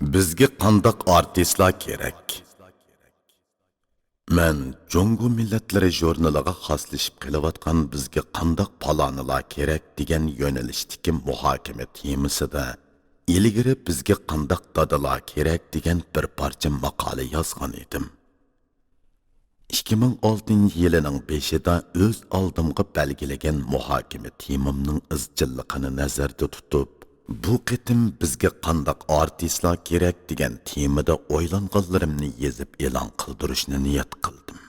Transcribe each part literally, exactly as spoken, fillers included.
بىزگە قانداق ئارتىسلار كېرەك؟ مەن جۇڭگو مىللەتلىرى ژۇرنىلىغا خاسلىشىپ قېلىۋاتقان «بىزگە قانداق پالانىلار كېرەك» دېگەن يۆنىلىشتىكى مۇھاكىمە تېمىسىدا ئىلگىرى «بىزگە قانداق دادىلار كېرەك» دېگەن بىر پارچە ماقالە يازغان ئىدىم. ئىككى مىڭ ئالتىنچى يىلىنىڭ بېشىدا ئۆز ئالدىمغا بەلگىلىگەن مۇھاكىمە تېمامنىڭ ئىزچىللىقىنى نەزەردە تۇتۇپ، بۇ قېتىم «بىزگە قانداق ئارتىسلار كېرەك» دېگەن تېمىدا ئويلانغانلىرىمنى يېزىپ ئېلان قىلدۇرۇشنى نىيەت قىلدىم.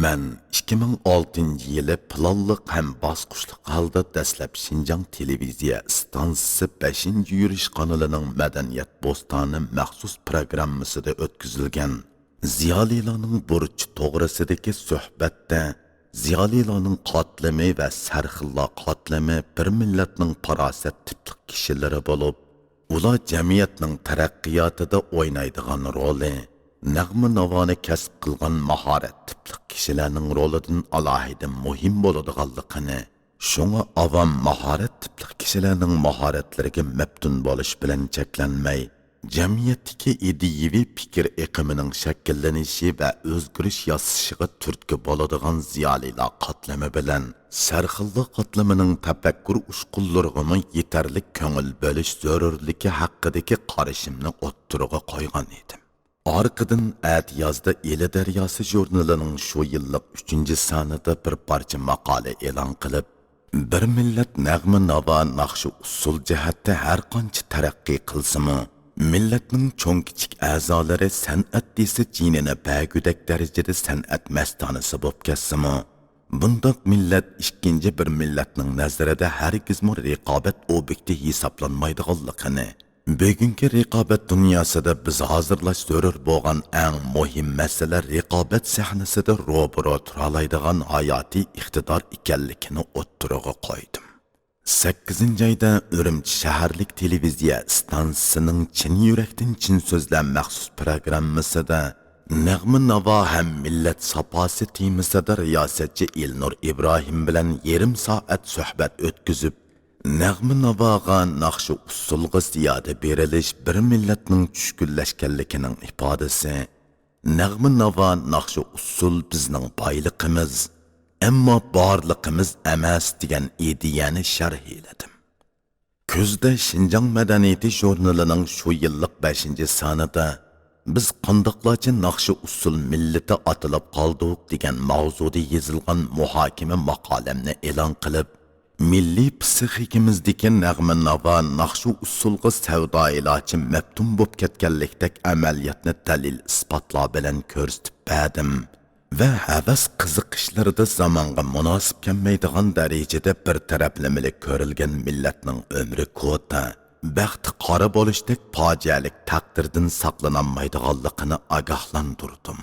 مەن ئىككى مىڭ ئالتىنچى يىلى پىلانلىق ھەم باسقۇچلۇق ھالدا دەسلەپ شىنجاڭ تېلېۋىزىيە ئىستانسىسى بەشىنچى يۈرۈش قانىلىنىڭ مەدەنىيەت بوستانى مەخسۇس پىروگراممىسىدا ئۆتكۈزۈلگەن زىيالىيلارنىڭ بۇرچى توغرىسىدىكى سۆھبەتتە، زىيالىيلارنىڭ قاتلىمى ۋە سەرخىللار قاتلىمى بىر مىللەتنىڭ پاراسەت تىپلىق كىشىلىرى بولۇپ، ئۇلار جەمئىيەتنىڭ تەرەققىياتىدا ئوينايدىغان رولى، نەغمە ناۋانى كەسىپ قىلغان ماھارەت تىپلىق كىشىلەرنىڭ رولىدىن ئالاھىدە مۇھىم بولىدىغانلىقىنى، شۇڭا ئاۋام ماھارەت تىپلىق كىشىلەرنىڭ ماھارەتلىرىگە مەپتۇن بولۇش بىلەن چەكلەنمەي، جەمئىيەتتىكى ئىدىيىۋى پىكىر ئېقىمىنىڭ شەكىللىنىشى ۋە ئۆزگىرىش ياسىشىغا تۈرتكە بولىدىغان زىيالىيلار قاتلىمى بىلەن سەرخىللار قاتلىمىنىڭ تەپەككۇر ئۇچقۇنلىرىغىمۇ يېتەرلىك كۆڭۈل بۆلۈش زۆرۈرلۈكى ھەققىدىكى قارىشىمنى ئوتتۇرىغا قويغان ئىدىم. ئارقىدىن ئەتىيازدا ئىلى دەرياسى ژۇرنىلىنىڭ شۇ يىللىق ئۈچىنچى سانىدا بىر پارچە ماقالە ئېلان قىلىپ، بىر مىللەت نەغمە ناۋا، ناخشا ئۇسسۇل جەھەتتە ھەر قانچە تەرەققىي قىلسىمۇ، مىللەتنىڭ چوڭ كىچىك ئەزالىرى سەنئەت دېسە جېنىنى بەرگۈدەك دەرىجىدە سەنئەت مەستانىسى بولۇپ كەتسىمۇ، بۇنداق مىللەت ئىككىنچى بىر مىللەتنىڭ نەزىرىدە ھەرگىزمۇ رىقابەت ئوبيېكتى ھېسابلانمايدىغانلىقىنى، بۈگۈنكى رىقابەت دۇنياسىدا بىز ھازىرلاش زۆرۈر بولغان ئەڭ مۇھىم مەسىلە رىقابەت سەھنىسىدە روبىرو تۇرالايدىغان ھاياتىي ئىقتىدار ئىكەنلىكىنى ئوتتۇرىغا قويدۇم. سەككىزىنچى ئايدا ئۈرۈمچى شەھەرلىك تېلېۋىزىيە ئىستانسىسىنىڭ چىن يۈرەكتىن چىن سۆزلەم مەخسۇس پىروگراممىسىدا نەغمە ناۋا ھەم مىللەت ساپاسى تېمىسىدا رىياسەتچى ئېلنۇر ئىبراھىم بىلەن يېرىم سائەت سۆھبەت ئۆتكۈزۈپ، نەغمە ناۋاغا، ناخشا ئۇسسۇلغا زىيادە بېرىلىش بىر مىللەتنىڭ چۈشكۈنلەشكەنلىكىنىڭ ئىپادىسى، نەغمە ناۋا، ناخشا ئۇسسۇل بىزنىڭ بايلىقىمىز، ئەمما بارلىقىمىز ئەمەس دېگەن ئىدىيەنى شەرھلىدىم. كۈزدە شىنجاڭ مەدەنىيىتى ژۇرنىلىنىڭ شۇ يىللىق بەشىنچى سانىدا «بىز قانداقلارچە ناخشا ئۇسسۇل مىللىتى ئاتىلىپ قالدۇق» دېگەن ماۋزۇدا يېزىلغان مۇھاكىمە ماقالەمنى ئېلان قىلىپ، مىللىي پىسخىكىمىزدىكى نەغمە ناۋا، ناخشا ئۇسسۇلغا سەۋدايىلارچە مەپتۇن بولۇپ كەتكەنلىكتەك ئەمەلىيەتنى دەلىل ئىسپاتلار بىلەن كۆرسىتىپ بەردىم. ۋە ھەۋەس قىزىقىشلىرىدا زامانغا مۇناسىپ كەلمەيدىغان دەرىجىدە بىر تەرەپلىمىلىك كۆرۈلگەن مىللەتنىڭ ئۆمرى كوتا، بەختى قارا بولۇشتەك پاجىئەلىك تەقدىردىن ساقلىنالمايدىغانلىقىنى ئاگاھلاندۇردۇم.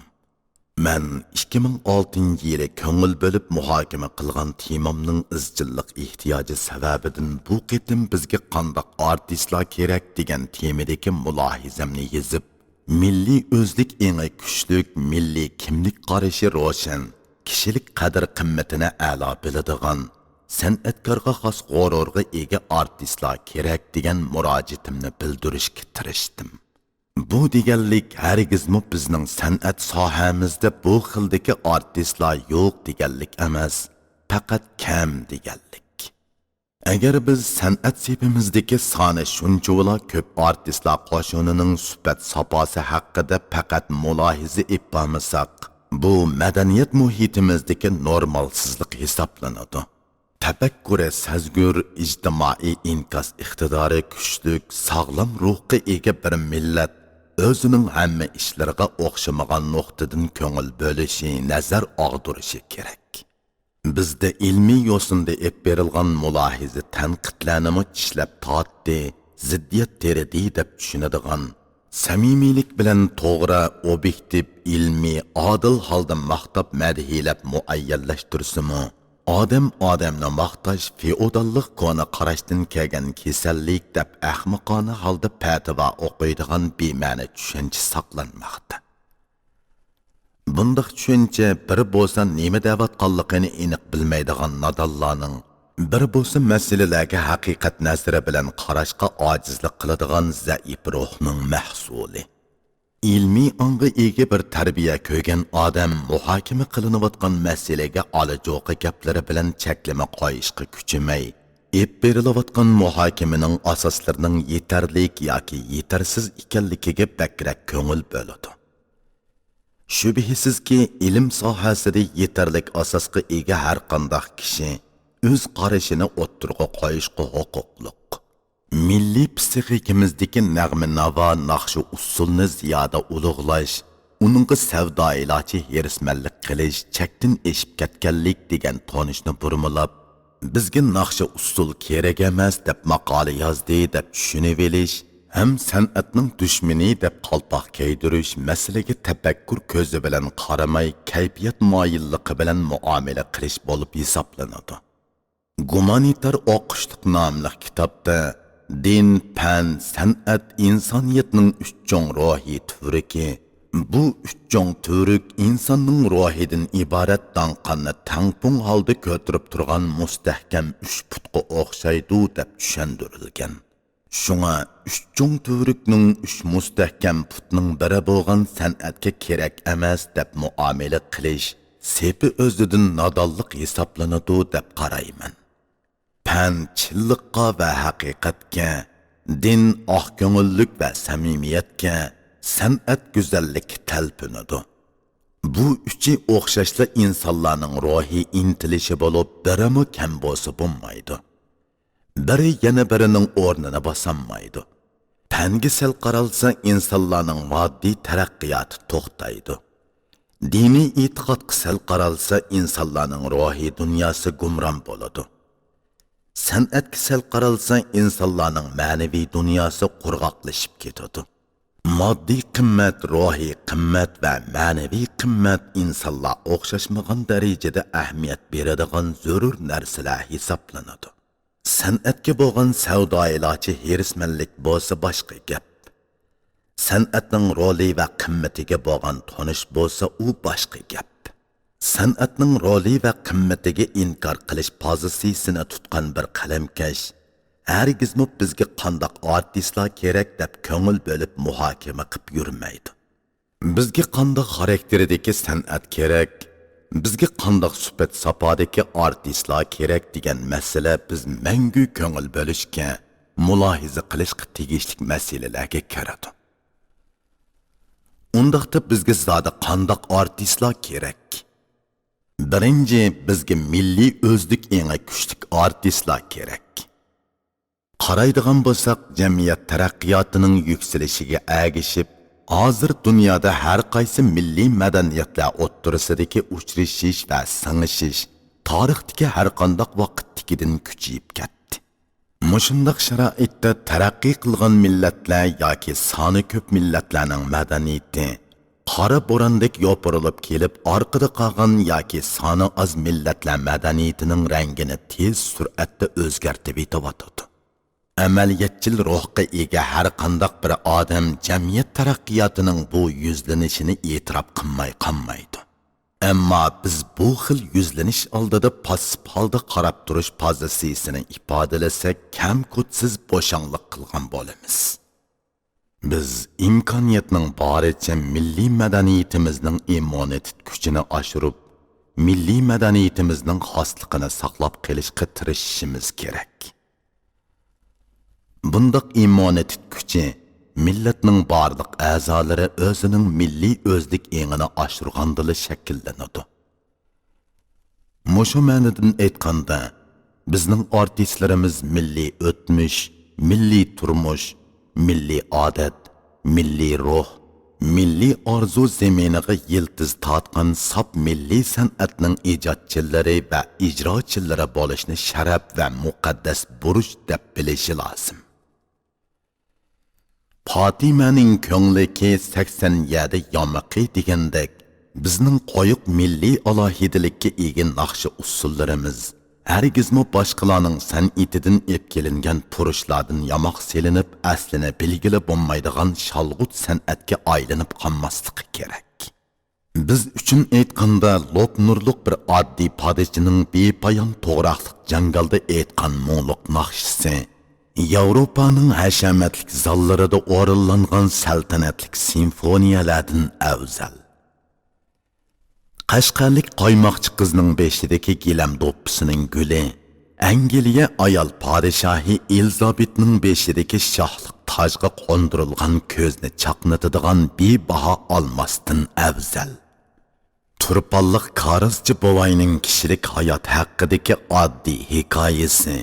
مەن ئىككى مىڭ ئالتىنچى يىلى كۆڭۈل بۆلۈپ مۇھاكىمە قىلغان تېمامنىڭ ئىزچىللىق ئېھتىياجى سەۋەبىدىن بۇ قېتىم «بىزگە قانداق ئارتىسلار كېرەك» دېگەن تېمىدىكى مۇلاھىزەمنى يېزىپ، مىللىي ئۆزلۈك ئېڭى كۈچلۈك، مىللىي كىملىك قارىشى روشەن، كىشىلىك قەدىر-قىممىتىنى ئەلا بىلىدىغان، سەنئەتكارغا خاس غۇرۇرغا ئىگە ئارتىسلار كېرەك دېگەن مۇراجىئىتىمنى بىلدۈرۈشكە تىرىشتىم. بۇ دېگەنلىك ھەرگىزمۇ بىزنىڭ سەنئەت ساھەمىزدە بۇ خىلدىكى ئارتىسلار يوق دېگەنلىك ئەمەس، پەقەت كەم دېگەنلىك. ئەگەر بىز سەنئەت سېپىمىزدىكى سانى شۇنچىۋالا كۆپ ئارتىسلار قوشۇنىنىڭ سۈپەت ساپاسى ھەققىدە پەقەت مۇلاھىزە ئېلىپ بارمىساق، بۇ مەدەنىيەت مۇھىتىمىزدىكى نورمالسىزلىق ھېسابلىنىدۇ. تەپەككۇرى سەزگۈر، ئىجتىمائىي ئىنكاس ئىقتىدارى كۈچلۈك، ساغلام روھقا ئىگە بىر مىللەت ئۆزىنىڭ ھەممە ئىشلىرىغا ئوخشىمىغان نۇقتىدىن كۆڭۈل بۆلۈشى، نەزەر ئاغدۇرۇشى كېرەك. بىزدە ئىلمىي يوسۇندا ئېلىپ بېرىلغان مۇلاھىزە تەنقىدلەرنىمۇ چىشلەپ تارتتى، زىددىيەت تېرىدى دەپ چۈشىنىدىغان، سەمىمىيلىك بىلەن توغرا، ئوبيېكتىپ، ئىلمىي، ئادىل ھالدا ماختاپ، مەدھىيلەپ مۇئەييەنلەشتۈرسىمۇ، ئادەم ئادەمنى ماختاش فېئوداللىق كونا قاراشتىن كەلگەن كېسەللىك دەپ ئەخمىقانە ھالدا پەتىۋا ئوقۇيدىغان بىمەنە چۈشەنچە ساقلانماقتا. بۇنداق چۈشەنچە بىر بولسا نېمە دەۋاتقانلىقىنى ئېنىق بىلمەيدىغان نادانلارنىڭ، بىر بولسا مەسىلىلەرگە ھەقىقەت نەزىرى بىلەن قاراشقا ئاجىزلىق قىلىدىغان زەئىپ روھنىڭ مەھسۇلى. ئىلمىي ئاڭغا ئىگە بىر تەربىيە كۆرگەن ئادەم مۇھاكىمە قىلىنىۋاتقان مەسىلىگە ئالا-جوقا گەپلىرى بىلەن چەكلىمە قويۇشقا كۈچىمەي، ئېلىپ بېرىلىۋاتقان مۇھاكىمىنىڭ ئاساسلىرىنىڭ يېتەرلىك ياكى يېتەرسىز ئىكەنلىكىگە بەكرەك كۆڭۈل بۆلىدۇ. شۈبھىسىزكى، ئىلىم ساھەسىدە يېتەرلىك ئاساسقا ئىگە ھەرقانداق كىشى ئۆز قارىشىنى ئوتتۇرىغا قويۇشقا ھوقۇقلۇق. مىللىي پىسخىكىمىزدىكى نەغمە-ناۋا، ناخشا-ئۇسسۇلنى زىيادە ئۇلۇغلاش، ئۇنىڭغا سەۋدايىلارچە ھېرىسمەنلىك قىلىش چەكتىن ئېشىپ كەتكەنلىك دېگەن تونۇشنى بۇرمىلاپ، بىزگە ناخشا-ئۇسسۇل كېرەك ئەمەس دەپ ماقالە يازدى دەپ چۈشىنىۋېلىش ھەم سەنئەتنىڭ دۈشمىنى دەپ قالپاق كىيدۈرۈش مەسىلىگە تەپەككۇر كۆزى بىلەن قارىماي، كەيپىيات مايىللىقى بىلەن مۇئامىلە قىلىش بولۇپ ھېسابلىنىدۇ. گۇمانىتار ئوقۇشلۇق ناملىق كىتابتا دىن، پەن، سەنئەت ئىنسانىيەتنىڭ ئۈچ چوڭ روھىي تۈۋرۈكى، بۇ ئۈچ چوڭ تۈۋرۈك ئىنساننىڭ روھىدىن ئىبارەت داڭقاننى تەڭپۇڭ ھالدا كۆتۈرۈپ تۇرغان مۇستەھكەم ئۈچ پۇتقا ئوخشايدۇ، دەپ چۈشەندۈرۈلگەن. شۇڭا ئۈچ چوڭ تۈۋرۈكنىڭ، ئۈچ مۇستەھكەم پۇتنىڭ بىرى بولغان سەنئەتكە كېرەك ئەمەس دەپ مۇئامىلە قىلىش سېپى ئۆزىدىن نادانلىق ھېسابلىنىدۇ دەپ قارايمەن. پەن چىنلىققا ۋە ھەقىقەتكە، دىن ئاق كۆڭۈللۈك ۋە سەمىمىيەتكە، سەنئەت گۈزەللىككە تەلپۈنىدۇ. بۇ ئۈچى ئوخشاشلا ئىنسانلارنىڭ روھىي ئىنتىلىشى بولۇپ، بىرىمۇ كەم بولسا بولمايدۇ. بىرى يەنە بىرىنىڭ ئورنىنى باسالمايدۇ. پەنگە سەل قارالسا، ئىنسانلارنىڭ ماددىي تەرەققىياتى توختايدۇ. دىنىي ئېتىقادقا سەل قارالسا، ئىنسانلارنىڭ روھىي دۇنياسى گۇمران بولىدۇ. سەنئەتكە سەل قارالسا، ئىنسانلارنىڭ مەنىۋى دۇنياسى قۇرغاقلىشىپ كېتىدۇ. ماددىي قىممەت، روھىي قىممەت ۋە مەنىۋى قىممەت ئىنسانلار ئوخشاشمىغان دەرىجىدە ئەھمىيەت بېرىدىغان زۆرۈر نەرسىلەر ھېسابلىنىدۇ. سەنئەتكە بولغان سەۋدايىلارچە ھېرىسمەنلىك بولسا باشقا گەپ. سەنئەتنىڭ رولى ۋە قىممىتىگە بولغان تونۇش بولسا ئۇ باشقا گەپ. سەنئەتنىڭ رولى ۋە قىممىتىگە ئىنكار قىلىش پوزىتسىيىسىنى تۇتقان بىر قەلەمكەش ھەرگىزمۇ بىزگە قانداق ئارتىسلار كېرەك دەپ كۆڭۈل بۆلۈپ مۇھاكىمە قىپ يۈرمەيدۇ. بىزگە قانداق خاراكتېردىكى سەنئەت كېرەك، بىزگە قانداق سۈپەت ساپادىكى ئارتىسلار كېرەك دېگەن مەسىلە بىز مەڭگۈ كۆڭۈل بۆلۈشكە، مۇلاھىزە قىلىشقا تېگىشلىك مەسىلىلەرگە كىرىدۇ. ئۇنداقتا بىزگە زادى قانداق ئارتىسلار كېرەك؟ بىرىنچى، بىزگە مىللىي ئۆزلۈك ئېڭى كۈچلۈك ئارتىسلار كېرەك. قارايدىغان بولساق، جەمئىيەت تەرەققىياتىنىڭ يۈكسىلىشىگە ئەگىشىپ، ھازىر دۇنيادا ھەر قايسى مىللىي مەدەنىيەتلەر ئوتتۇرىسىدىكى ئۇچرىشىش ۋە سىڭىشىش تارىختىكى ھەرقانداق ۋاقىتتىكىدىن كۈچىيىپ كەتتى. مۇشۇنداق شارائىتتا تەرەققىي قىلغان مىللەتلەر ياكى سانى كۆپ مىللەتلەرنىڭ مەدەنىيىتى قارا بوراندەك يوپۇرۇلۇپ كېلىپ، ئارقىدا قالغان ياكى سانى ئاز مىللەتلەر مەدەنىيىتىنىڭ رەڭگىنى تېز سۈرئەتتە ئۆزگەرتىۋېتىۋاتىدۇ. ئەمەلىيەتچىل روھقا ئىگە ھەرقانداق بىر ئادەم جەمئىيەت تەرەققىياتىنىڭ بۇ يۈزلىنىشىنى ئېتىراپ قىلماي قالمايدۇ. ئەمما بىز بۇ خىل يۈزلىنىش ئالدىدا پاسسىپ ھالدا قاراپ تۇرۇش پوزىتسىيىسىنى ئىپادىلىسەك، كەم-كۆتسىز بوشاڭلىق قىلغان بولىمىز. بىز ئىمكانىيەتنىڭ بارىچە مىللىي مەدەنىيىتىمىزنىڭ ئىممۇنىتېت كۈچىنى ئاشۇرۇپ، مىللىي مەدەنىيىتىمىزنىڭ خاسلىقىنى ساقلاپ قېلىشقا تىرىشىشىمىز كېرەك. بۇنداق ئىممۇنىتېت كۈچى مىللەتنىڭ بارلىق ئەزالىرى ئۆزىنىڭ مىللىي ئۆزلۈك ئېڭىنى ئاشۇرغاندىلا شەكىللىنىدۇ. مۇشۇ مەنىدىن ئېيتقاندا، بىزنىڭ ئارتىسلىرىمىز مىللىي ئۆتمۈش، مىللىي تۇرمۇش، مىللىي ئادەت، مىللىي روھ، مىللىي ئارزۇ زېمىنىغا يىلتىز تارتقان ساپ مىللىي سەنئەتنىڭ ئىجادچىلىرى ۋە ئىجراچىلىرى بولۇشنى شەرەپ ۋە مۇقەددەس بۇرچ دەپ بىلىشى لازىم. پاتىمەنىڭ كۆڭلىكى سەكسەن يەردە يامىقى دېگەندەك، بىزنىڭ قويۇق مىللىي ئالاھىدىلىككە ئىگە ناخشا ئۇسسۇللىرىمىز ھەرگىزمۇ باشقىلارنىڭ سەنئىتىدىن ئېپ كېلىنگەن پۇرۇچلاردىن ياماق سېلىنىپ، ئەسلىنى بىلگىلى بولمايدىغان شالغۇت سەنئەتكە ئايلىنىپ قالماسلىقى كېرەك. بىز ئۈچۈن ئېيتقاندا، لوپ نۇرلۇق بىر ئاددىي پادىچىنىڭ بىپايان توغراقلىق جاڭگالدا ئېيتقان مۇڭلۇق ناخشىسى، ياۋروپانىڭ ھەشەمەتلىك زاللىرىدا ئورۇنلانغان سەلتەنەتلىك سىمفونىيەلەردىن ئەۋزەل. قەشقەرلىك قايماقچى قىزنىڭ بېشىدىكى گىلەم دوپپىسىنىڭ گۈلى، ئەنگلىيە ئايال پادىشاھى ئېلىزابېتنىڭ بېشىدىكى شاھلىق تاجغا قوندۇرۇلغان كۆزنى چاقنىتىدىغان بىباھا ئالماستىن ئەۋزەل. تۇرپانلىق كارىزچى بوۋاينىڭ كىشىلىك ھايات ھەققىدىكى ئاددىي ھېكايىسى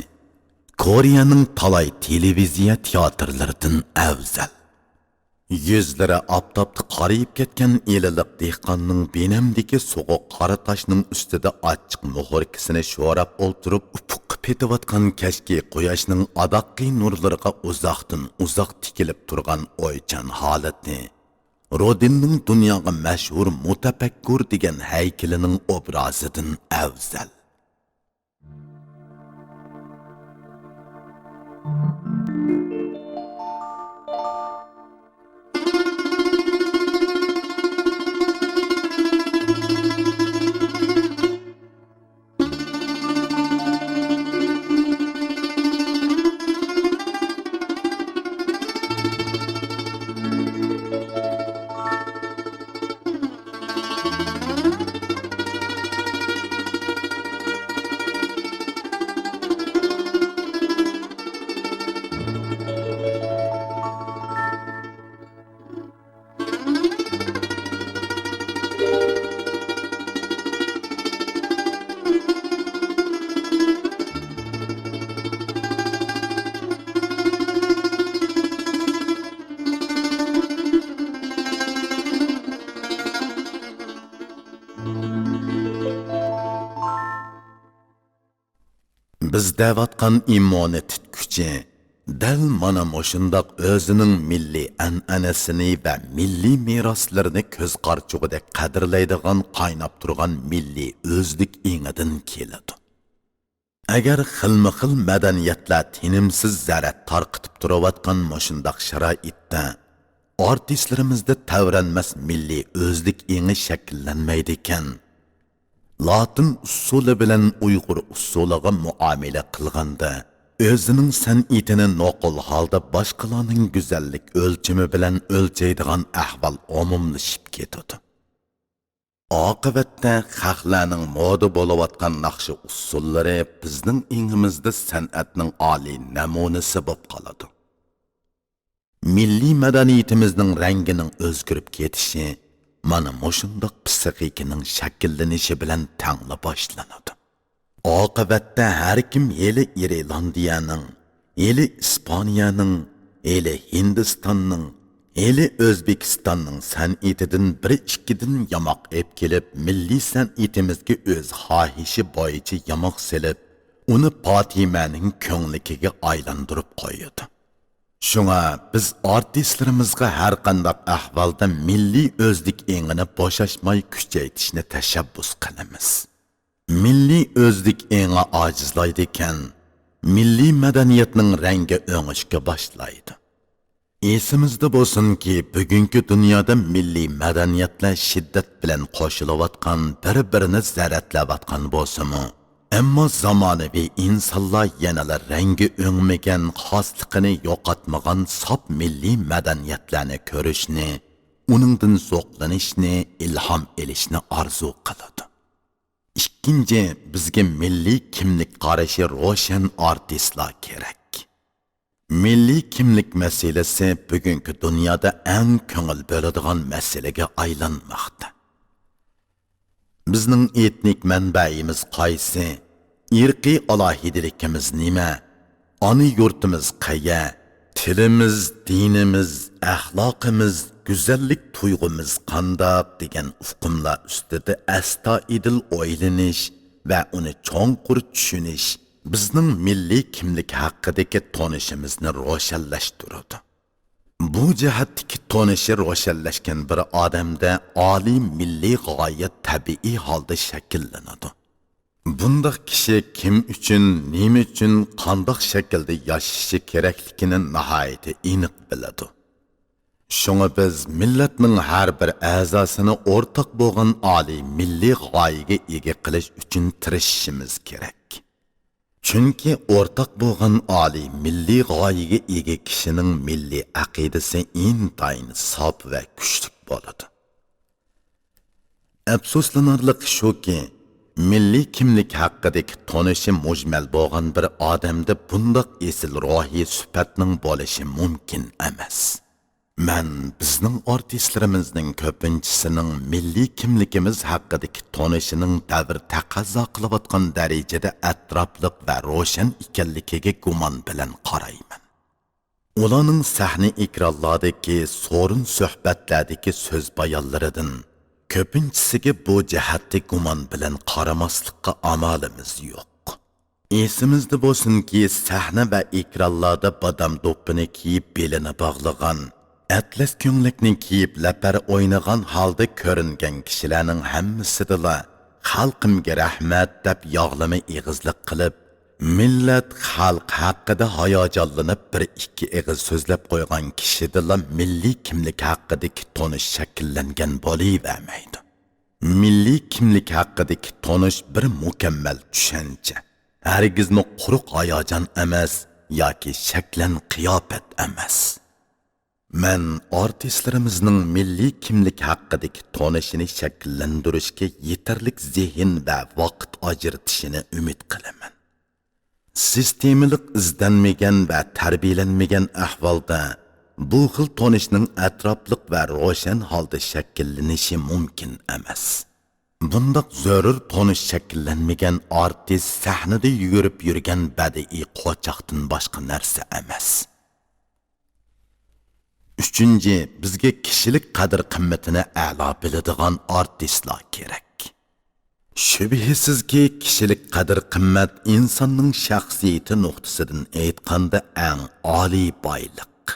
كورېيەنىڭ تالاي تېلېۋىزىيە تىياتىرلىرىدىن ئەۋزەل. يۈزلىرى ئاپتاپتا قارىيىپ كەتكەن ئىلىلىق دېھقاننىڭ بىنەمدىكى سوغۇق قارا تاشنىڭ ئۈستىدە ئاچچىق مۇخوركىسىنى شوراپ ئولتۇرۇپ، ئۇپۇققا پېتىۋاتقان كەچكى قۇياشنىڭ ئاداققى نۇرلىرىغا ئۇزاقتىن ئۇزاق تىكىلىپ تۇرغان ئويچان ھالىتى، رودىننىڭ دۇنياغا مەشھۇر مۇتەپەككۇر دېگەن ھەيكىلىنىڭ ئوبرازىدىن ئەۋزەل. بىز دەۋاتقان ئىممۇنىتېت كۈچى دەل مانا مۇشۇنداق ئۆزىنىڭ مىللىي ئەنئەنىسىنى ۋە مىللىي مىراسلىرىنى كۆز قارىچۇقىدەك قەدىرلەيدىغان قايناپ تۇرغان مىللىي ئۆزلۈك ئېڭىدىن كېلىدۇ. ئەگەر خىلمۇ خىل مەدەنىيەتلەر تىنىمسىز زەرەت تارقىتىپ تۇرۇۋاتقان مۇشۇنداق شارائىتتا، ئارتىسلىرىمىزدا تەۋرەنمەس مىللىي ئۆزلۈك ئېڭى شەكىللەنمەيدىكەن، لاتىن ئۇسسۇلى بىلەن ئۇيغۇر ئۇسسۇلىغا مۇئامىلە قىلغاندا، ئۆزىنىڭ سەنئىتىنى نوقۇل ھالدا باشقىلارنىڭ گۈزەللىك ئۆلچىمى بىلەن ئۆلچەيدىغان ئەھۋال ئومۇملىشىپ كېتىدۇ. ئاقىۋەتتە خەقلەرنىڭ مودا بولۇۋاتقان ناخشا ئۇسسۇللىرى بىزنىڭ ئېڭىمىزدا سەنئەتنىڭ ئالىي نەمۇنىسى بولۇپ قالىدۇ. مىللىي مەدەنىيىتىمىزنىڭ رەڭگىنىڭ ئۆزگىرىپ كېتىشى مانا مۇشۇنداق پىسخىكىنىڭ شەكىللىنىشى بىلەن تەڭلا باشلىنىدۇ. ئاقىۋەتتە ھەر كىم ھېلى ئىرېلاندىيەنىڭ، ھېلى ئىسپانىيەنىڭ، ھېلى ھىندىستاننىڭ، ھېلى ئۆزبېكىستاننىڭ سەنئىتىدىن بىر ئىككىدىن ياماق ئېپ كېلىپ، مىللىي سەنئىتىمىزگە ئۆز خاھىشى بويىچە ياماق سېلىپ، ئۇنى پاتىمەنىڭ كۆڭلىكىگە ئايلاندۇرۇپ قويىدۇ. شۇڭا بىز ئارتىسلىرىمىزغا ھەرقانداق ئەھۋالدا مىللىي ئۆزلۈك ئېڭىنى بوشاشماي كۈچەيتىشنى تەشەببۇس قىلىمىز. مىللىي ئۆزلۈك ئېڭى ئاجىزلايدىكەن، مىللىي مەدەنىيەتنىڭ رەڭگى ئۆڭۈشكە باشلايدۇ. ئېسىمىزدە بولسۇنكى، بۈگۈنكى دۇنيادا مىللىي مەدەنىيەتلەر شىددەت بىلەن قوشۇلۇۋاتقان، بىر-بىرىنى زەرەتلەۋاتقان بولسىمۇ، ئەمما زامانىۋى ئىنسانلار يەنىلا رەڭگى ئۆڭمىگەن، خاسلىقىنى يوقاتمىغان ساپ مىللىي مەدەنىيەتلەرنى كۆرۈشنى، ئۇنىڭدىن زوقلىنىشنى، ئىلھام ئېلىشنى ئارزۇ قىلىدۇ. ئىككىنچى، بىزگە مىللىي كىملىك قارىشى روشەن ئارتىسلار كېرەك. مىللىي كىملىك مەسىلىسى بۈگۈنكى دۇنيادا ئەڭ كۆڭۈل بۆلىدىغان مەسىلىگە ئايلانماقتا. بىزنىڭ ئېتنىك مەنبەيىمىز قايسى؟ ئىرقىي ئالاھىدىلىكىمىز نېمە؟ ئانا يۇرتىمىز قەيە؟ تىلىمىز، دىنىمىز، ئەخلاقىمىز، گۈزەللىك تۇيغۇمىز قانداق؟ دېگەن ئۇقۇملار ئۈستىدە ئەستايىدىل ئويلىنىش ۋە ئۇنى چوڭقۇر چۈشىنىش بىزنىڭ مىللىي كىملىك ھەققىدىكى تونۇشىمىزنى روشەنلەشتۈرىدۇ. بۇ جەھەتتىكى تونۇشى روشەنلەشكەن بىر ئادەمدە ئالىي مىللىي غايە تەبىئىي ھالدا شەكىللىنىدۇ. بۇنداق كىشى كىم ئۈچۈن، نېمە ئۈچۈن، قانداق شەكىلدە ياشىشى كېرەكلىكىنى ناھايىتى ئېنىق بىلىدۇ. شۇڭا بىز مىللەتنىڭ ھەر بىر ئەزاسىنى ئورتاق بولغان ئالىي مىللىي غايىگە ئىگە قىلىش ئۈچۈن تىرىشىشىمىز كېرەك. چۈنكى ئورتاق بولغان ئالىي مىللىي غايىگە ئىگە كىشىنىڭ مىللىي ئەقىدىسى ئىنتايىن ساپ ۋە كۈچلۈك بولىدۇ. ئەپسۇسلىنارلىقى شۇكى، مىللىي كىملىك ھەققىدىكى تونۇشى مۈجمەل بولغان بىر ئادەمدە بۇنداق ئېسىل روھىي سۈپەتنىڭ بولۇشى مۇمكىن ئەمەس. مەن بىزنىڭ ئارتىسلىرىمىزنىڭ كۆپىنچىسىنىڭ مىللىي كىملىكىمىز ھەققىدىكى تونۇشىنىڭ دەۋر تەقەززا قىلىۋاتقان دەرىجىدە ئەتراپلىق ۋە روشەن ئىكەنلىكىگە گۇمان بىلەن قارايمەن. ئۇلارنىڭ سەھنە ئېكرانلاردىكى سورۇن سۆھبەتلەردىكى سۆز بايانلىرىدىن كۆپىنچىسىگە بۇ جەھەتتە گۇمان بىلەن قارىماسلىققا ئامالىمىز يوق. ئېسىمىزدە بولسۇنكى، سەھنە ۋە ئېكرانلاردا بادام دوپپىنى كىيىپ بېلىنى باغلىغان، ئەتلەس كۆڭلەكنى كىيىپ لەپەر ئوينىغان ھالدا كۆرۈنگەن كىشىلەرنىڭ ھەممىسىدىلا «خەلقىمگە رەھمەت» دەپ ياغلىما ئېغىزلىق قىلىپ، مىللەت، خەلق ھەققىدە ھاياجانلىنىپ بىر ئىككى ئېغىز سۆزلەپ قويغان كىشىدىلا مىللىي كىملىك ھەققىدىكى تونۇش شەكىللەنگەن بولۇۋەرمەيدۇ. مىللىي كىملىك ھەققىدىكى تونۇش بىر مۇكەممەل چۈشەنچە، ھەرگىزمۇ قۇرۇق ھاياجان ئەمەس ياكى شەكلەن قىياپەت ئەمەس. مەن ئارتىسلىرىمىزنىڭ مىللىي كىملىك ھەققىدىكى تونۇشىنى شەكىللەندۈرۈشكە يېتەرلىك زېھىن ۋە ۋاقىت ئاجرىتىشىنى ئۈمىد قىلىمەن. سىستېمىلىق ئىزدەنمىگەن ۋە تەربىيەلەنمىگەن ئەھۋالدا بۇ خىل تونۇشنىڭ ئەتراپلىق ۋە روشەن ھالدا شەكىللىنىشى مۇمكىن ئەمەس. بۇنداق زۆرۈر تونۇش شەكىللەنمىگەن ئارتىس سەھنىدە يۈگۈرۈپ يۈرگەن بەدىئىي قوچاقتىن باشقا نەرسە ئەمەس. ئۈچىنچى، بىزگە كىشىلىك قەدىر-قىممىتىنى ئەلا بىلىدىغان ئارتىسلار كېرەك. شۈبھىسىزكى، كىشىلىك قەدىر-قىممەت ئىنساننىڭ شەخسىيىتى نۇقتىسىدىن ئېيتقاندا ئەڭ ئالىي بايلىق.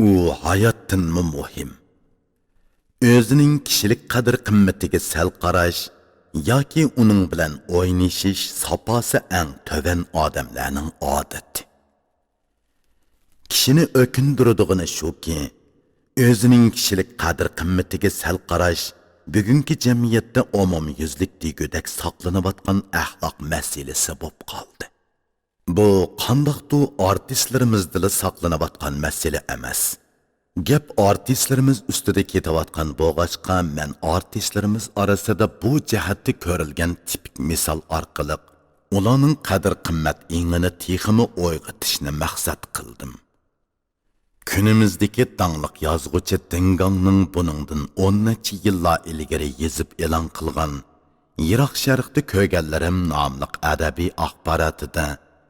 ئۇ ھاياتتىنمۇ مۇھىم. ئۆزىنىڭ كىشىلىك قەدىر-قىممىتىگە سەل قاراش ياكى ئۇنىڭ بىلەن ئوينىشىش ساپاسى ئەڭ تۆۋەن ئادەملەرنىڭ ئادىتى. كىشىنى ئۆكۈندۈرىدىغىنى شۇكى، ئۆزىنىڭ كىشىلىك قەدىر-قىممىتىگە سەل قاراش بۈگۈنكى جەمئىيەتتە ئومۇميۈزلۈك دېگۈدەك ساقلىنىۋاتقان ئەخلاق مەسىلىسى بولۇپ قالدى. بۇ قانداقتۇ ئارتىسلىرىمىزدىلا ساقلىنىۋاتقان مەسىلە ئەمەس. گەپ ئارتىسلىرىمىز ئۈستىدە كېتىۋاتقان بولغاچقا، مەن ئارتىسلىرىمىز ئارىسىدا بۇ جەھەتتە كۆرۈلگەن تىپىك مىسال ئارقىلىق ئۇلارنىڭ قەدىر-قىممەت ئېڭىنى تېخىمۇ ئويغىتىشنى مەقسەت قىلدىم. كۈنىمىزدىكى داڭلىق يازغۇچى دېڭ گاڭنىڭ بۇنىڭدىن ئون نەچچە يىللار ئىلگىرى يېزىپ ئېلان قىلغان «يىراق شەرقتە كۆرگەنلىرىم» ناملىق ئەدەبىي ئاخباراتىدا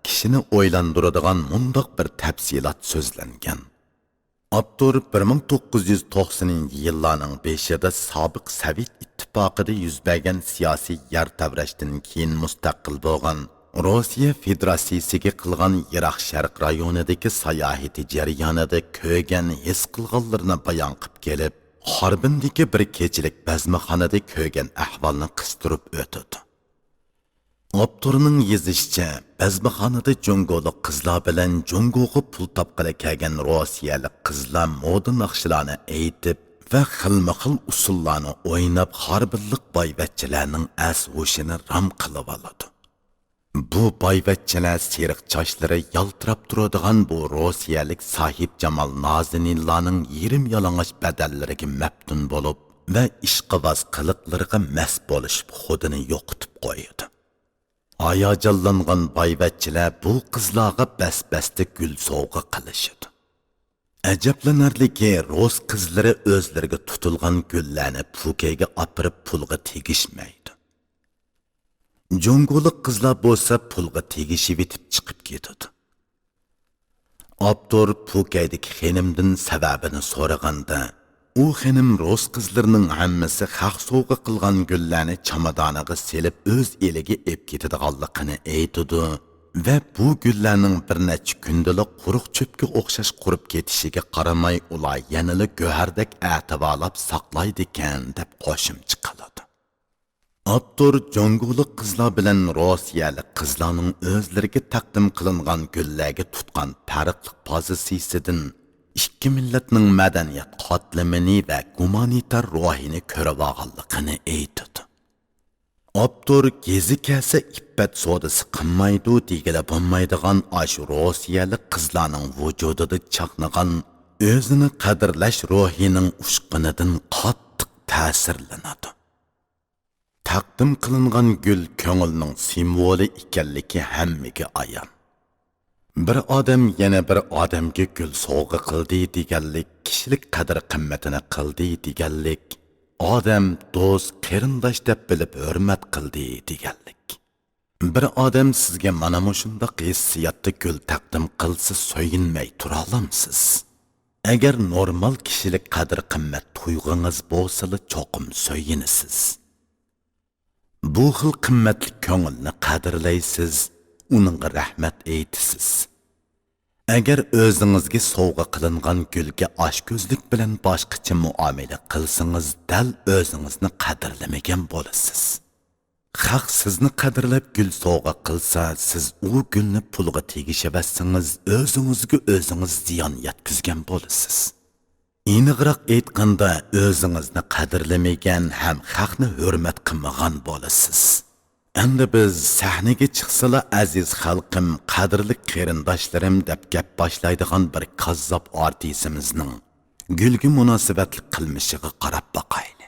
كىشىنى ئويلاندۇرىدىغان مۇنداق بىر تەپسىلات سۆزلەنگەن. ئاپتور بىر مىڭ توققۇز يۈز توقسىنىنچى يىللارنىڭ بېشىدا سابىق سوۋېت ئىتتىپاقىدا يۈز بەرگەن سىياسىي يەر تەۋرەشتىن كېيىن مۇستەقىل بولغان روسىيە فېدېراتسىيىسىگە قىلغان يىراق شەرق رايونىدىكى ساياھىتى جەريانىدا كۆرگەن، ھېس قىلغانلىرىنى بايان قىلىپ كېلىپ، خاربىندىكى بىر كېچىلىك بەزمىخانىدا كۆرگەن ئەھۋالنى قىستۇرۇپ ئۆتىدۇ. ئاپتورنىڭ يېزىشىچە، بەزمىخانىدا جۇڭگولۇق قىزلار بىلەن جۇڭگوغا پۇل تاپقىلى كەلگەن روسىيەلىك قىزلار مودا ناخشىلارنى ئېيتىپ ۋە خىلمۇ خىل ئۇسسۇللارنى ئويناپ، خاربىنلىق بايۋەچچىلەرنىڭ ئەس-ھوشىنى رام قىلىۋالىدۇ. بۇ بايۋەچچىلەر سېرىق چاچلىرى يالتىراپ تۇرىدىغان بۇ روسىيەلىك ساھىبجامال نازىنىنلارنىڭ يېرىم يالىڭاچ بەدەنلىرىگە مەپتۇن بولۇپ ۋە ئىشقىۋاز قىلىقلىرىغا مەست بولۇشۇپ خۇدىنى يوقىتىپ قويىدۇ. ھاياجانلانغان بايۋەچچىلەر بۇ قىزلارغا بەس-بەستە گۈل سوۋغا قىلىشىدۇ. ئەجەبلىنەرلىكى، رۇس قىزلىرى ئۆزلىرىگە تۇتۇلغان گۈللەرنى پۇكەيگە ئاپىرىپ پۇلغا تېگىشمەيدۇ. جۇڭگولۇق قىزلار بولسا پۇلغا تېگىشىۋېتىپ چىقىپ كېتىدۇ. ئاپتور پۇكەيدىكى خېنىمدىن سەۋەبىنى سورىغاندا، ئۇ خېنىم رۇس قىزلىرىنىڭ ھەممىسى خەق سوۋغا قىلغان گۈللەرنى چامادانىغا سېلىپ ئۆز ئېلىگە ئېلىپ كېتىدىغانلىقىنى ئېيتىدۇ ۋە بۇ گۈللەرنىڭ بىر نەچچە كۈندىلا قۇرۇق چۆپكە ئوخشاش قۇرۇپ كېتىشىگە قارىماي، ئۇلار يەنىلا گۆھەردەك ئەتىۋارلاپ ساقلايدىكەن، دەپ قوشۇمچە قىلىدۇ. ئاپتور جۇڭگولۇق قىزلار بىلەن روسىيەلىك قىزلارنىڭ ئۆزلىرىگە تەقدىم قىلىنغان گۈللەرگە تۇتقان پەرقلىق پوزىتسىيىسىدىن ئىككى مىللەتنىڭ مەدەنىيەت قاتلىمىنى ۋە گۇمانىتار روھىنى كۆرۈۋالغانلىقىنى ئېيتىدۇ. ئاپتور گېزى كەلسە ئىپپەت سودىسى قىلمايدۇ دېگىلى بولمايدىغان ئاشۇ روسىيەلىك قىزلارنىڭ ۋۇجۇدىدا چاقنىغان ئۆزىنى قەدىرلەش روھىنىڭ ئۇچقۇنىدىن قاتتىق تەسىرلىنىدۇ. تەقدىم قىلىنغان گۈل كۆڭۈلنىڭ سىمۋولى ئىكەنلىكى ھەممىگە ئايان. بىر ئادەم يەنە بىر ئادەمگە گۈل سوۋغا قىلدى دېگەنلىك، كىشىلىك قەدىر-قىممىتىنى قىلدى دېگەنلىك، ئادەم، دوست، قېرىنداش دەپ بىلىپ ھۆرمەت قىلدى دېگەنلىك. بىر ئادەم سىزگە مانا مۇشۇنداق ھېسسىياتتا گۈل تەقدىم قىلسا، سۆيۈنمەي تۇرالامسىز؟ ئەگەر نورمال كىشىلىك قەدىر-قىممەت تۇيغۇڭىز بولسىلا، چوقۇم سۆيۈنىسىز. بۇ خىل قىممەتلىك كۆڭۈلنى قەدىرلەيسىز، ئۇنىڭغا رەھمەت ئېيتىسىز. ئەگەر ئۆزىڭىزگە سوۋغا قىلىنغان گۈلگە ئاچكۆزلۈك بىلەن باشقىچە مۇئامىلە قىلسىڭىز، دەل ئۆزىڭىزنى قەدىرلىمىگەن بولىسىز. خەق سىزنى قەدىرلەپ گۈل سوۋغا قىلسا، سىز ئۇ گۈلنى پۇلغا تېگىشىۋەتسىڭىز، ئۆزىڭىزگە ئۆزىڭىز زىيان يەتكۈزگەن بولىسىز. ئېنىقراق ئېيتقاندا، ئۆزىڭىزنى قەدىرلىمىگەن ھەم خەقنى ھۆرمەت قىلمىغان بولىسىز. ئەمدى بىز سەھنىگە چىقسىلا، ئەزىز خەلقىم، قەدىرلىك قېرىنداشلىرىم دەپ گەپ باشلايدىغان بىر كاززاپ ئارتىسىمىزنىڭ گۈلگە مۇناسىۋەتلىك قىلمىشىغا قاراپ باقايلى.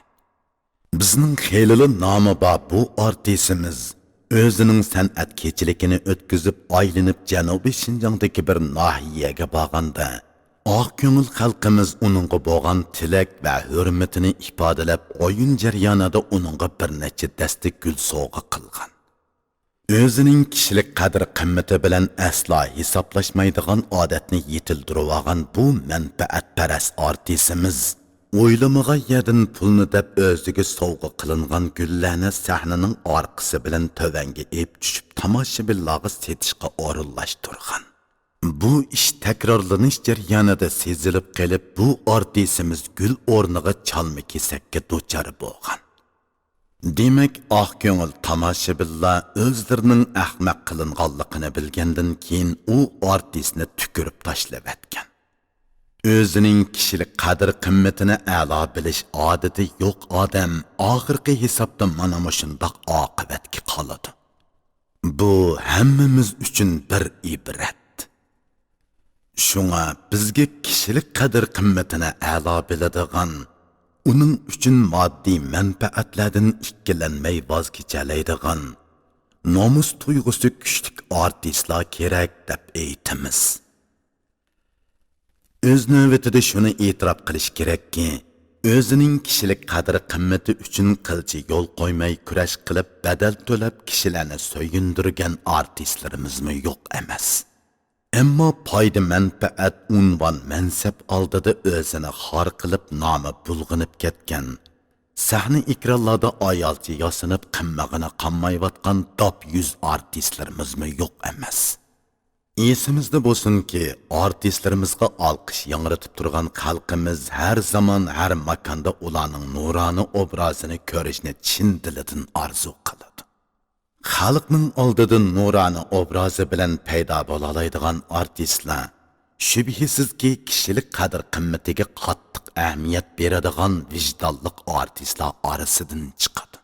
بىزنىڭ خېلىلا نامى بار بۇ ئارتىسىمىز ئۆزىنىڭ سەنئەت كېچىلىكىنى ئۆتكۈزۈپ، ئايلىنىپ جەنۇبىي شىنجاڭدىكى بىر ناھىيەگە بارغاندا، ئاق كۆڭۈل خەلقىمىز ئۇنىڭغا بولغان تىلەك ۋە ھۆرمىتىنى ئىپادىلەپ، ئويۇن جەريانىدا ئۇنىڭغا بىر نەچچە دەستە گۈل سوۋغا قىلغان. ئۆزىنىڭ كىشىلىك قەدىر-قىممىتى بىلەن ئەسلا ھېسابلاشمايدىغان ئادەتنى يېتىلدۈرۈۋالغان بۇ مەنپەئەتپەرەس ئارتىسىمىز ئويلىمىغان يەردىن پۇلنى دەپ ئۆزىگە سوۋغا قىلىنغان گۈللەرنى سەھنىنىڭ ئارقىسى بىلەن تۆۋەنگە ئېلىپ چۈشۈپ، تاماشىبىنلارغا سېتىشقا ئورۇنلاشتۇرغان. بۇ ئىش تەكرارلىنىش جەريانىدا سېزىلىپ قېلىپ، بۇ ئارتىسىمىز گۈل ئورنىغا چالما كېسەككە دۇچار بولغان. دېمەك، ئاق كۆڭۈل تاماشىبىنلار ئۆزلىرىنىڭ ئەخمەق قىلىنغانلىقىنى بىلگەندىن كېيىن، ئۇ ئارتىسنى تۈكۈرۈپ تاشلىۋەتكەن. ئۆزىنىڭ كىشىلىك قەدىر-قىممىتىنى ئەلا بىلىش ئادىتى يوق ئادەم ئاخىرقى ھېسابتا مانا مۇشۇنداق ئاقىۋەتكە قالىدۇ. بۇ ھەممىمىز ئۈچۈن بىر ئىبرەت. شۇڭا بىزگە كىشىلىك قەدىر-قىممىتىنى ئەلا بىلىدىغان، ئۇنىڭ ئۈچۈن ماددىي مەنپەئەتلەردىن ئىككىلەنمەي ۋاز كېچەلەيدىغان، نومۇس تۇيغۇسى كۈچلۈك ئارتىسلار كېرەك، دەپ ئېيتىمىز. ئۆز نۆۋىتىدە شۇنى ئېتىراپ قىلىش كېرەككى، ئۆزىنىڭ كىشىلىك قەدىر-قىممىتى ئۈچۈن قىلچە يول قويماي كۈرەش قىلىپ، بەدەل تۆلەپ، كىشىلەرنى سۆيۈندۈرگەن ئارتىسلىرىمىزمۇ يوق ئەمەس. ئەمما پايدا-مەنپەئەت، ئۇنۋان-مەنسەپ ئالدىدا ئۆزىنى خار قىلىپ، نامى بۇلغىنىپ كەتكەن، سەھنە ئېكرانلاردا ئايالچە ياسىنىپ، قىممىقىنى قاممايۋاتقان داپ يۈز ئارتىسلىرىمىزمۇ يوق ئەمەس. ئېسىمىزدە بولسۇنكى، ئارتىسلىرىمىزغا ئالقىش ياڭرىتىپ تۇرغان خەلقىمىز ھەر زامان، ھەر ماكاندا ئۇلارنىڭ نۇرانە ئوبرازىنى كۆرۈشنى چىن دىلىدىن ئارزۇ قىلىدۇ. خەلقنىڭ ئالدىدا نۇرانە ئوبرازى بىلەن پەيدا بولالايدىغان ئارتىسلار، شۈبھىسىزكى، كىشىلىك قەدىر-قىممىتىگە قاتتىق ئەھمىيەت بېرىدىغان ۋىجدانلىق ئارتىسلار ئارىسىدىن چىقىدۇ.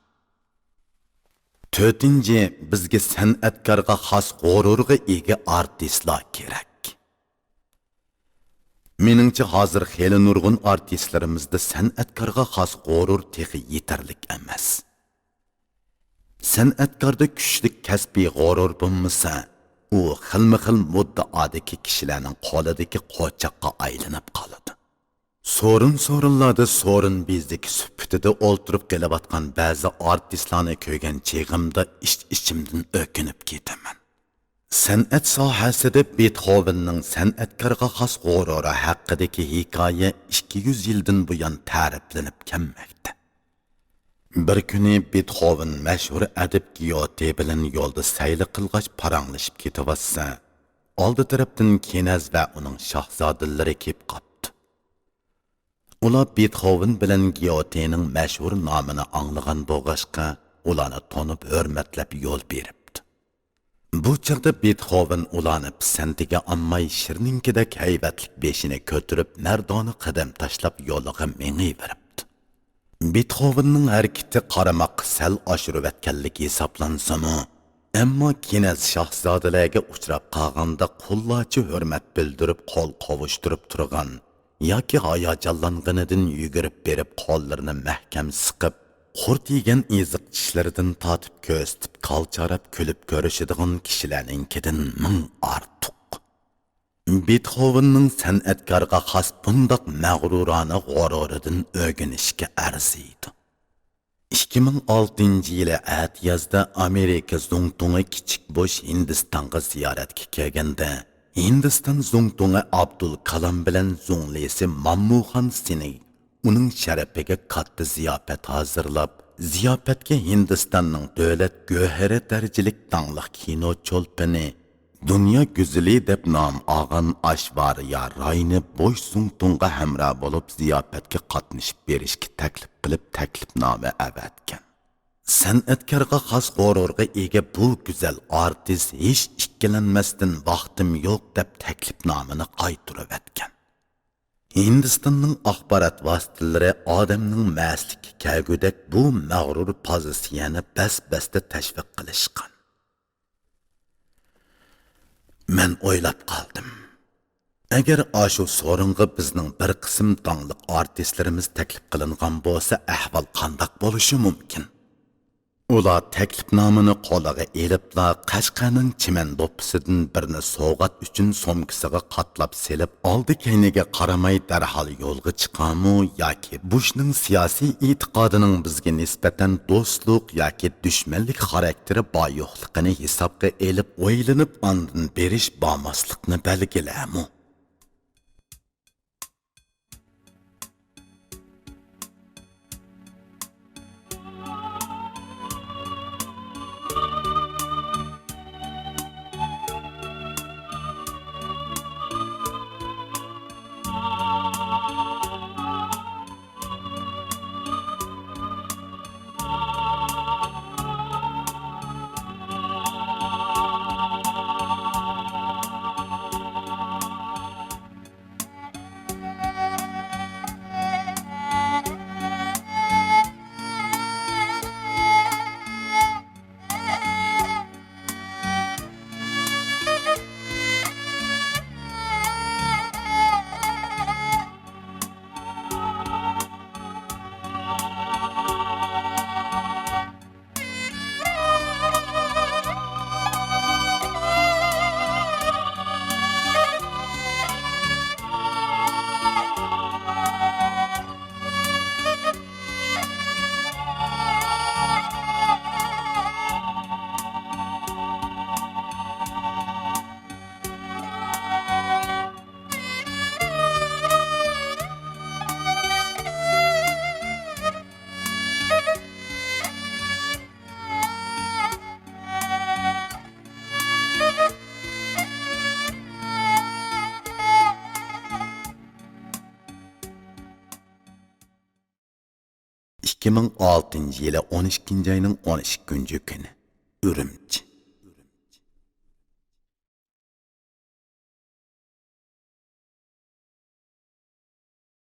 تۆتىنچى، بىزگە سەنئەتكارغا خاس غۇرۇرغا ئىگە ئارتىسلار كېرەك. مېنىڭچە، ھازىر خېلى نۇرغۇن ئارتىسلىرىمىزدا سەنئەتكارغا خاس غۇرۇر تېخى يېتەرلىك ئەمەس. سەنئەتكاردا كۈچلۈك كەسپىي غۇرۇر بولمىسا، ئۇ خىلمۇ خىل مۇددىئادىكى كىشىلەرنىڭ قولىدىكى قوچاققا ئايلىنىپ قالىدۇ. سورۇن-سورۇنلاردا سورۇن بېزىكى سۈپىتىدە ئولتۇرۇپ قېلىۋاتقان بەزى ئارتىسلارنى كۆرگەن چېغىمدا ئىچ-ئىچىمدىن ئۆكۈنۈپ كېتىمەن. سەنئەت ساھەسىدە بېتخوۋېننىڭ سەنئەتكارغا خاس غۇرۇرى ھەققىدىكى ھېكايە ئىككى يۈز يىلدىن بۇيان تەرىپلىنىپ كەلمەكتە. بىر كۈنى بېتخوۋېن مەشھۇر ئەدىب گيوتې بىلەن يولدا سەيلە قىلغاچ پاراڭلىشىپ كېتىۋاتسا، ئالدى تەرەپتىن كىنەز ۋە ئۇنىڭ شاھزادىلىرى كېلىپ قاپتۇ. ئۇلار بېتخوۋېن بىلەن گيوتېنىڭ مەشھۇر نامىنى ئاڭلىغان بولغاچقا، ئۇلارنى تونۇپ ھۆرمەتلەپ يول بېرىپتۇ. بۇ چاغدا بېتخوۋېن ئۇلارنى پىسەنتىگە ئالماي، شىرنىڭكىدەك ھەيۋەتلىك بېشىنى كۆتۈرۈپ، مەردانە قەدەم تاشلاپ يولىغا مېڭىۋېرىپتۇ. بېتخوۋېننىڭ ھەرىكىتى قارىماققا سەل ئاشۇرۇۋەتكەنلىك ھېسابلانسىمۇ، ئەمما كېنەز شاھزادىلەرگە ئۇچراپ قالغاندا قۇللارچە ھۆرمەت بىلدۈرۈپ قول قوۋۇشتۇرۇپ تۇرغان ياكى ھاياجانلانغىنىدىن يۈگۈرۈپ بېرىپ قوللىرىنى مەھكەم سىقىپ، قۇرت يېگەن ئېزىق چىشلىرىدىن تارتىپ كۆرسىتىپ، قالچاراپ كۈلۈپ كۆرۈشىدىغان كىشىلەرنىڭكىدىن مىڭ ئارتۇق. بېتخوۋېننىڭ سەنئەتكارغا خاس بۇنداق مەغرۇرانە غۇرۇرىدىن ئۆگىنىشكە ئەرزىيدۇ. ئىككى مىڭ ئالتىنچى يىلى ئەتىيازدا ئامېرىكا زۇڭتۇڭى كىچىك بوش ھىندىستانغا زىيارەتكە كەلگەندە، ھىندىستان زۇڭتۇڭى ئابدۇل كالام بىلەن زۇڭلىسى ماممۇخان سىنىگ ئۇنىڭ شەرىپىگە كاتتا زىياپەت ھازىرلاپ، زىياپەتكە ھىندىستاننىڭ دۆلەت گۆھىرى دەرىجىلىك داڭلىق كىنو چولپىنى، دۇنيا گۈزىلى دەپ نام ئالغان ئاشۋارىيا راينى بوش زۇڭتۇڭغا ھەمراھ بولۇپ زىياپەتكە قاتنىشىپ بېرىشكە تەكلىپ قىلىپ تەكلىپنامە ئەۋەتكەن. سەنئەتكارغا خاس غۇرۇرغا ئىگە بۇ گۈزەل ئارتىس ھېچ ئىككىلەنمەستىن ۋاقتىم يوق دەپ تەكلىپنامىنى قايتۇرۇۋەتكەن. ھىندىستاننىڭ ئاخبارات ۋاسىتىلىرى ئادەمنىڭ مەستلىككە كەلگۈدەك بۇ مەغرۇر پوزىتسىيەنى بەس-بەستە تەشۋىق قىلىشقان. مەن ئويلاپ قالدىم. ئەگەر ئاشۇ سورۇنغا بىزنىڭ بىر قىسىم داڭلىق ئارتىسلىرىمىز تەكلىپ قىلىنغان بولسا، ئەھۋال قانداق بولۇشى مۇمكىن؟ ئۇلار تەكلىپنامىنى قولىغا ئېلىپلا، قەشقەرنىڭ چىمەن دوپپىسىدىن بىرنى سوۋغات ئۈچۈن سومكىسىغا قاتلاپ سېلىپ، ئالدى-كەينىگە قارىماي دەرھال يولغا چىقارمۇ ياكى بۇشنىڭ سىياسىي ئېتىقادىنىڭ بىزگە نىسبەتەن دوستلۇق ياكى دۈشمەنلىك خاراكتېرى بار-يوقلۇقىنى ھېسابقا ئېلىپ ئويلىنىپ ئاندىن بېرىش-بارماسلىقنى بەلگىلەرمۇ؟ ئىككى مىڭ ئالتىنچى يىلى ئون ئىككىنچى ئاينىڭ ئون ئىككىنچى كۈنى، ئۈرۈمچى.